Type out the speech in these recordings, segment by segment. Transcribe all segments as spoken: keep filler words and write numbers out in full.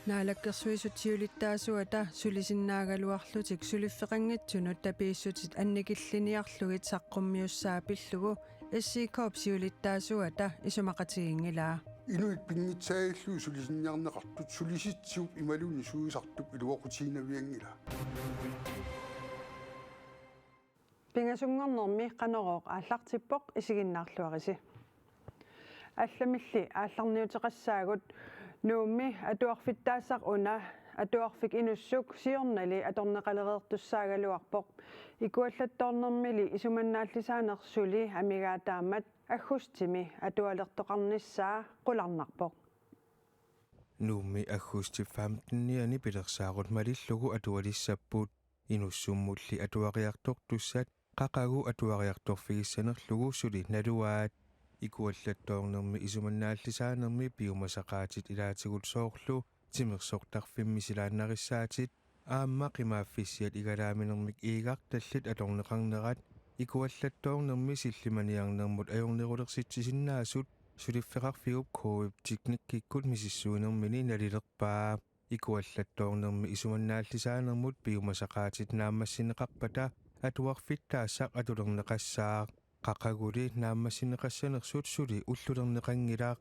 Naalakkersuisut siulittaasuata sulisinnaagaluarlutik suliffeqanngitsunut tapiissutit annikilliniarlugit saqqummiussaa pillugu S I K-p siulittaasuata isumaqatigiinngilaa. Inuit pinngitsaaliillugit sulisinniarneqartut sulisitsiup imaluunniit suisartup iluaqutigiinnavianngilaa. Pingasunngornermi Qanorooq aallartippoq, isiginnaarluarisi. Allamilli aallarniuteqassaagut. Nuummi atuarfittaassaq una Atuarfik Inussuk siornali atorneqalereertussaagaluarpoq. Ikuallattoornermili isumannaallisaaneq suli amigaataammat aggustimi atualertoqarnissaa qularnarpoq. Nuummi aggustip femtenianni pilersaarut malillugu atualissapput. Inussummulli atuariartortussat qaqugu atuariartorfigissanerlugu suli naluaat. Ikuallattoornermi isumannaallisaanermi piumasaqaatit ilaatigut soorlu timersortarfimmi silaannarissaatit aamma qimaaffissiat igalaaminermik iigartallit atorneqarnerat ikuallattoornermi sillimaniarnermut ajornerulersitsisinnaasut suliffeqarfiup K F Teknikkikkut misissuinermini nalilerpaa. Ikuallattoornermi isumannaallisaanermut piumasaqaatit naammassineqarpata atuarfittaassaq atulerneqassaaq. Qaquguli naammassineqassanersut suli ullulerneqanngilaq.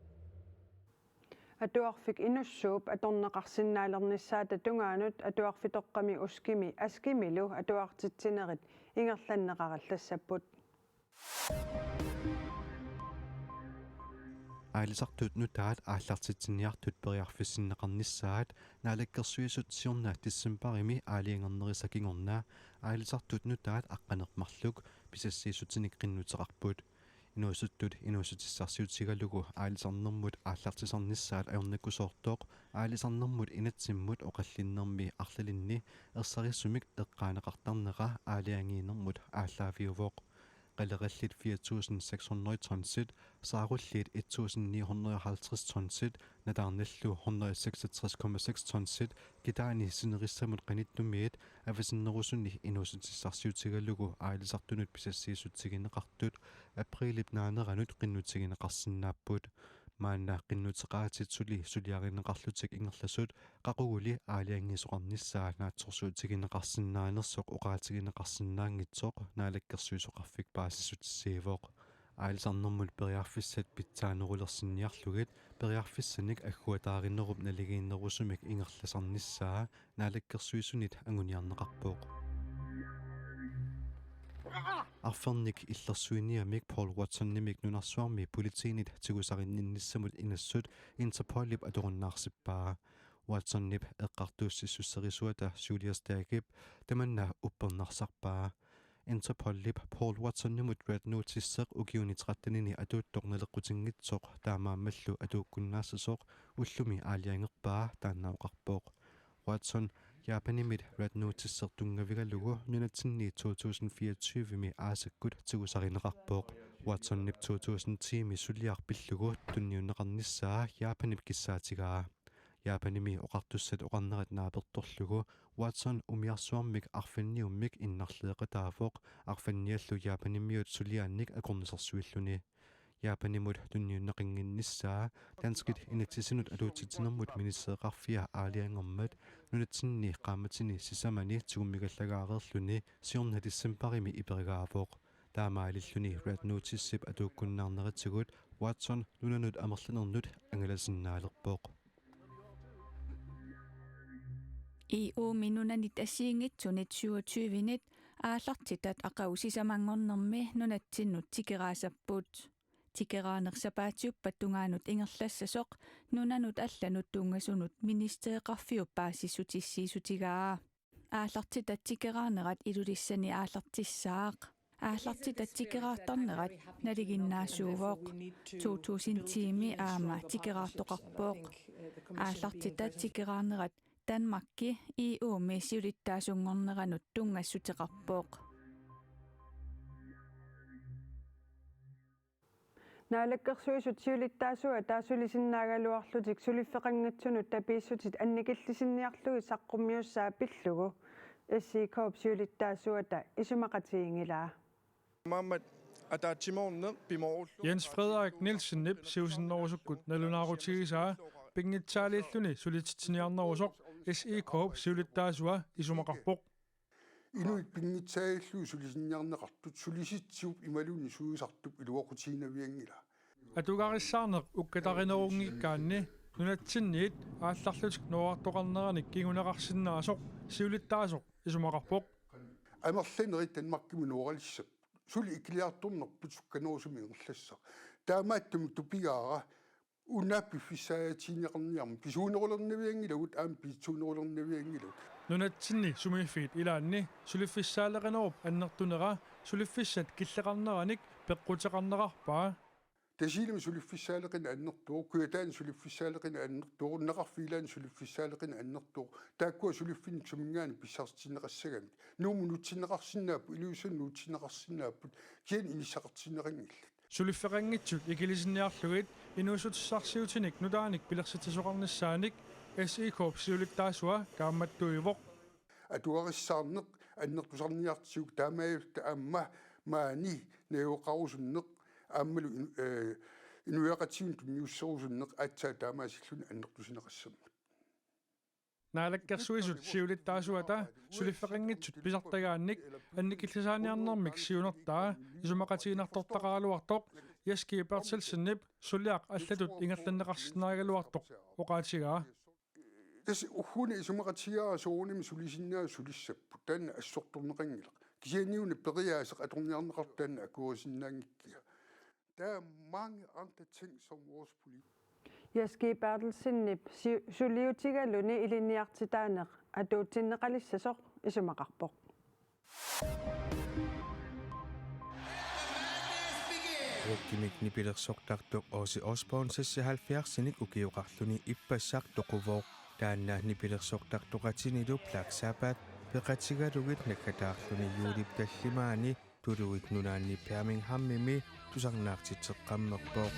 Atuarfik Inussuup atorneqarsinnaalernissaata tungaanut Atuarfitoqqami Uskimi Askimilu atuartitsinerit ingerlanneqarallassapput. Aalisartut nutaat aallartitsiniartut periarfissinneqarnissaat Naalakkersuisut siorna decembarimi aalajangernerisa kingorna aalisartut nutaat aqqaneq-marluk pisassiissutinik qinnuteqarput. Inuusuttut inuussutissarsiutigalugu aalisarnermut aallartisarnissaat ajornakusoortoq aalisarnermut inatsimmut oqallinnermi arlalinni ersarissumik eqqaaneqartarnera aalajangiinermut aallaaviuvoq. Qalerallit fire tusind seks hundrede tonsit, saarulliit et tusind ni hundrede og halvtreds tonsit, nataarnallu hundrede seksogtres komma seks tonsit, kitaani sinerissamut qanittumiit avasinnerusuni inuussutissarsiutigalugu aalisartunut pisassiissutigineqartut aprilip naaneranut qinnutigineqarsinnaapput. Maanna qinnuteqaatit suli suliarineqarlutik ingerlasut qaquguli aalajangiisoqarnissaa naatsorsuutigineqarsinnaanersoq oqaatigineqarsinnaanngitsoq Naalakkersuisoqarfik paasissutissiivoq. Aalisarnermut periarfissat pitsaanerulersinniarlugit periarfissanik agguataarinerup naligiinnerusumik ingerlasarnissaa Naalakkersuisunit anguniarneqarpoq. Arfernik illersuiniamik Paul Watsonimik nunarsuarmi politiinit tigusarinninnissamut inassut Interpolip atorunnaarsippaa. Watsonip eqqartuussissussarisuata Julia Staggip tamanna uppernarsarpaa. Interpolip Paul Watsonimut Red Notice-eq ukiuni trettenini atuuttoq naleqqutinngitsoq taamaammallu atuukkunnaassasoq ullumi aalajangerpaa taanna oqarpoq. Watson Japanimit Red Notice-eq tunngavigalugu nunatsinni to tusind fireogtyve-mi aasakkut tigusarineqarpoq. Watsonip to tusind ti-mi suliaq pillugu tunniunneqarnissaa Japanip kissaatigaa. Japanimi oqartussat oqarnerat naapertorlugu Watson umiarsuarmik arfanniummik innarleeqataavoq, arfanniallu Japanimiut suliaannik akornusersuilluni. Japanimut tunniunneqannginnissaa danskit inatsisinut atuutsitsinermut ministereqarfia aalajangermat nunatsinni qaammatini sisamani tigummigallagaareerluni siorna decembarimi iperigaavoq. Taamaalilluni Red Notice-ip atuukkunnaarneratigut Watson nunanut amerlanernut angalasinnaalerpoq. E U-mi nunanit assigiinngitsunit syvogtyve-nit aallartitat aqagu sisamanngornermi nunatsinnut tikeraasapput. Tikeraaneq sapaatiuppat tungaanut ingerlassasoq nunanut allanut tunngasunut ministereqarfiup paasissutissiissutigaa. Aallartitat tikeraarnerat Ilulissani aallartissaaq. Aallartitat tikeraartarnerat nalinginnaasuuvoq. To tusind ti-mi aamma tikeraartoqarpoq. Aallartitat tikeraarnerat Danmarki E U-mi siulittaasunngorneranut tunngassuteqarpoq. Naalakkersuisut siulittaasuata sulisinnaagaluarlutik suliffeqanngitsunut tapiissutit annikillisinniarlugit saqqummiussaa pillugu S I K-p siulittaasuata isumaqatigiinngilaa. Maammat ataatsimoorneq pimoorullu Jens Frederik Nielsenip siusinnerusukkut nalunaarutigisaa pinngitsaaliilluni sulititsiniarnerusoq S I K-p siulittaasua isumaqarpoq. Inuit pinngitsaaliilluni sulisinniarneqartut sulisitsivup imaluunniit suisartup iluaqutiginavianngilaa. Atugarissaarneq ukkatarinerunngikkaanni nunatsinniit aallarlutik nuuartoqarneranik kinguneqarsinnaasoq siulittaasoq isumaqarpoq. Amerlanerit Danmarkimut nuualissapput. Suli ikiliartornerput sukkanerusumik ingerlassaq. Taamaattumik tupigaara una piffissaatinneqarniarmat pisuunerulernavianngilagut aamma piitsuunerulernavianngilagut. Nunatsinni sumiiffiit ilaanni suliffissaaleqinerup annertunera suliffissat killeqarneranik peqquteqarneqarpaa. Tasiilami suliffissaaleqineq annertuvoq, Kujataani suliffissaaleqineq annertuvoq, Naqarfiit ilaanni suliffissaaleqineq annertuvoq, taakkua suliffinnut suminngaanniit pissarsitinneqassagamik. Nuummut nuutsinneqarsinnaapput, Ilulissani nuutsinneqarsinnaapput, kisianni inissaqartinneqanngillat. Suliffeqanngitsut ikilisinniarlugit inuussutissarsiutinik nutaanik pilersitsisoqarnissaanik S I K-p siulittaasua kaammattuivoq. Atugarissaarneq annertusarniartigu taamaalilluta aamma maani najugaqarusunneq aammalu in-, eh, inuiaqatigiinnut tunniusserusunneq aatsaat taamaasilluni annertusineqassammat. Naalakkersuisut siulittaasuata suliffeqanngitsut pisartagaannik annikillisaaniarnermik siunertaa isumaqatiginartortaqaraluartoq Jess G. Berthelsenip suliaq allatut ingerlanneqarsinnaagaluartoq oqaatigaa. Tassa ugguuna isumaqatigaara soorunami sulisinnaasut sulissapput, taanna assortorneqanngilaq. Kisianniuna periaaseq atorniarneqartoq taanna akuerisinnaanngikkiga. Der er mange andre ting, som vores politikere Jess G. Berthelsenip si-, suliutigaluni ilinniartitaaneq atuutsinneqalissasoq isumaqarpoq. Rockimik nipilersortartoq Ozzy Osbourne seksoghalvfjerdsinik ukioqarluni ippassaq toquvoq. Taanna nipilersortartoqatinilu Black Sabbath peqatigalugit naggataarluni juulip tallimaani Tuluit Nunaanni Birminghamimi tusarnaartitseqqammerpoq.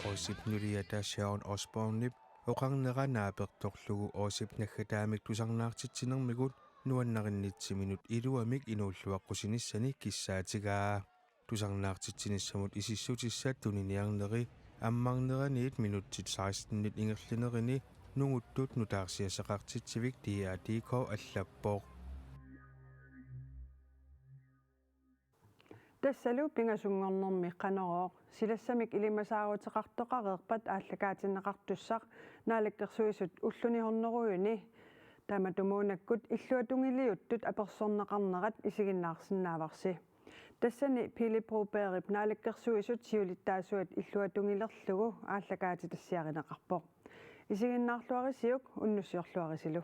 Ozzyp nuliata Sharon Osbournep oqarnera naapertorlugu Ozzyp naggataamik tusarnaartitsinermigut nuannarinnitsinni iluamik inuulluaqqusinissani kissaatigaa. Tusarnaartitsinissamut isissutissat tuniniarneri ammarneraniit minutsit sekstenit ingerlanerini nunguttut nutaarsiassaqartitsivik D R D K allappoq. Tassalu pingasunngornermi Qanorooq silassamik ilimasaaruteqartoqareerpat aallakaatinneqartussaq Naalakkersuisut ulluni hunnorujuni tamatumuunakkut illuatungiliuttut apersorneqarnerat isiginnaarsinnaavarsi. Tassani Pele Brobergip Naalakkersuisut siulittaasuat illuatungilerlugu aallakaatitassiarineqarpoq. Isiginnaarluarisiuk, unnussiorluarisilu.